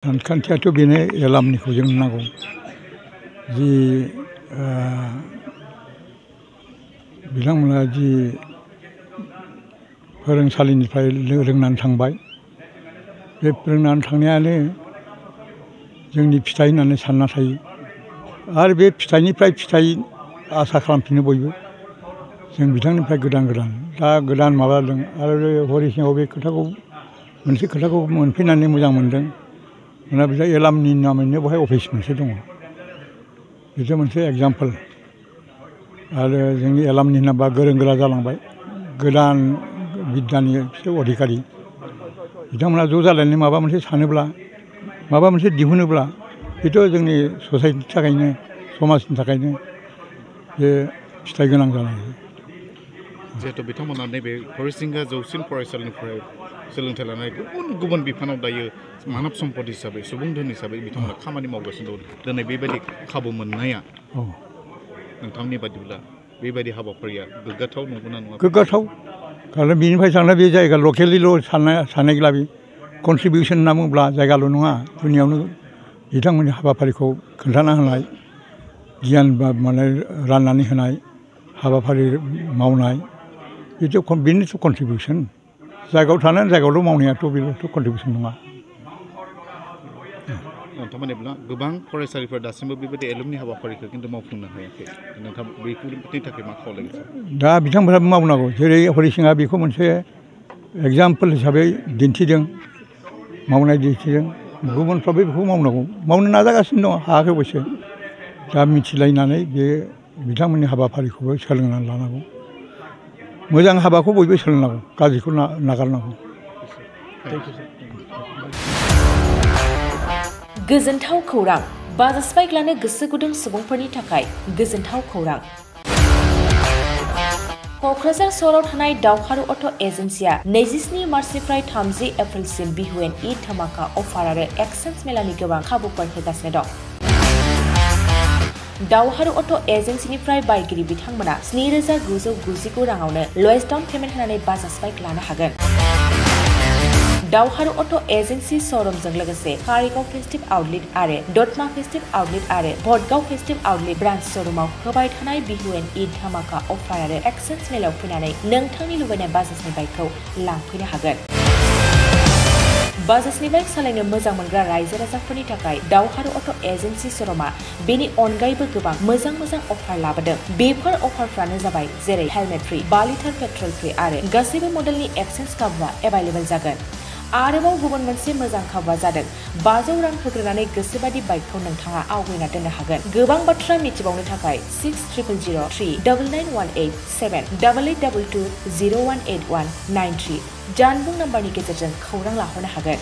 सानखान्थियाथ' बेनो एलार्मनिखौ जों नांगौ जि बिथांमोना जि फोरोंसालिनिफ्राय रोंनानै थांबाय बे रोंनानै थांनायानो जोंनि फिथाइ होननानै सानना थायो आरो बे फिथाइनिफ्राय फिथाइ आसा खालामफिनो बयबो जों बिथांनिफ्राय गोदान माबादों आरो हरिसिङाव बे खोथाखौ मोनसे खोथाखौ मोनफैनानै मोजां मोनदों माने बिदा एलार्मनि नामैनो बेवहाय अफिस मोनसे दङ बेथ' मोनसे एग्जाम्पल आरो जोंनि एलार्मनि नामा गोरों गोरा जालांबाय गोदान बिद्यानि अधिकारी बिथांमोना ज' जालायनानै माबा मोनसे सानोब्ला माबा मोनसे दिहुनोब्ला बेथ' जोंनि ससाइटिनि थाखायनो समाजनि थाखायनो बे फिथाइ गोनां जानाय जिहेतु बिथांमोना नैबे हरिसिंगा जौसिन फरायसालिनिफ्राय सोलोंथाइ लानाय गुबुन बिफानाव दायो मानब सम्पद हिसाबै सुबुं धोन हिसाबै बिथांमोना खामानि मावगासिनो दं दिनै बेबायदि खाबु मोननाया नोंथांनि बादिब्ला बेबायदि हाबाफारिया गोग्गाथाव नंगौना नङा? गोग्गाथाव खारन बेनिफ्राय थांनाय बे जायगा लकेलिल' साननाय गैला बे कन्ट्रिबिउसन होनना बुङोब्ला जायगाल' नङा दुनियावनो बिथांमोननि हाबाफारिखौ खोन्थाना होनाय गियान बा माने राननानै होनाय हाबाफारि मावनाय बेनोथ' कन्ट्रिबिउसन जायगायाव थानानै जायगायावल' मावनायाथ' बेथ' कन्ट्रिबिउसन नङा नोंथांमोननिब्ला गोबां फरायसालिफोर दासिमबो बेबायदि एलुमनि हाबाफारिखौ खिन्थु मावफुंनो हायाखै नोंथां बेफोरनि थाखाय मा खावलायगोन? दा बिथांमोनहाबो मावनांगौ जेरै हरिसिङा बेखौ मोनसे एग्जाम्पोल हिसाबै दिन्थिदों मावनाय दिन्थिदों गुबुनफ्राबो बेखौ मावनांगौ मावनो नाजागासिनो दङ हायाखै अबयस्से दा मिथिलायनानै बे बिथांमोननि हाबाफारिखौबो सोलोंनानै लानांगौ मोजां हाबाखौ बयबो सोलोंनांगौ गाज्रिखौ नागारनांगौ। गोजोनथाव खौरां बाजाज बाइक लानो गोसो गुदुं सुबुंफोरनि थाखाय गोजोनथाव खौरां क'क्राझार सहराव थानाय दावहारु अट' एजेन्सिया 27 मार्चनिफ्राय 30 एप्रिलसिम बिहुएन ईद धमाका अफार आरो एक्सचेन्ज मेलानि गोबां खाबुफोर होगासिनो दं। दावहारु अट' एजेन्सिनिफ्राय बायगिरि बिथांमोना 7,999 राङावनो लवेस्ट डाउन पेमेन्ट होनानै बाजाज बाइक लानो हागोन। दावहारु अट' एजेन्सि श'रुमजों लोगोसे कारिगाव फेस्टिभ आउटलेट आरो दतमा फेस्टिभ आउटलेट आरो भटगाव फेस्टिभ आउटलेट ब्रान्च श'रुमाव होबाय थानाय बिहुएन ईद धमाका अफार आरो एक्सचेन्ज मेलायाव फैनानै नोंथांनि लुबैनाय बाजाजनि बाइकखौ लांफैनो हागोन। बाजाजनि बाइक सालायनो मोजां मोनग्रा रायजो राजाफोरनि थाखाय दावहारु अट' एजेन्सि श'रुमा बेनि अनगायैबो गोबां मोजां अफार लाबोदों। बेफोर अफारफ्रानो जाबाय जेरै helmet free 5 litre petrol free आरो गासैबो मडेलनि एक्सचेन्ज खाबुआ एभेलेबल जागोन। आरोबाव गुबुन मोनसे मोजां खाबुआ जादों 500 रां होग्रोनानै गोसोबादि बाइकखौ नोंथाङा आवगायना दोननो हागोन। गोबां बाथ्रा मिथिबावनो थाखाय 60003822078822018193 जानबुं नाम्बारनि गेजेरजों खौरां लाहरनो हागोन।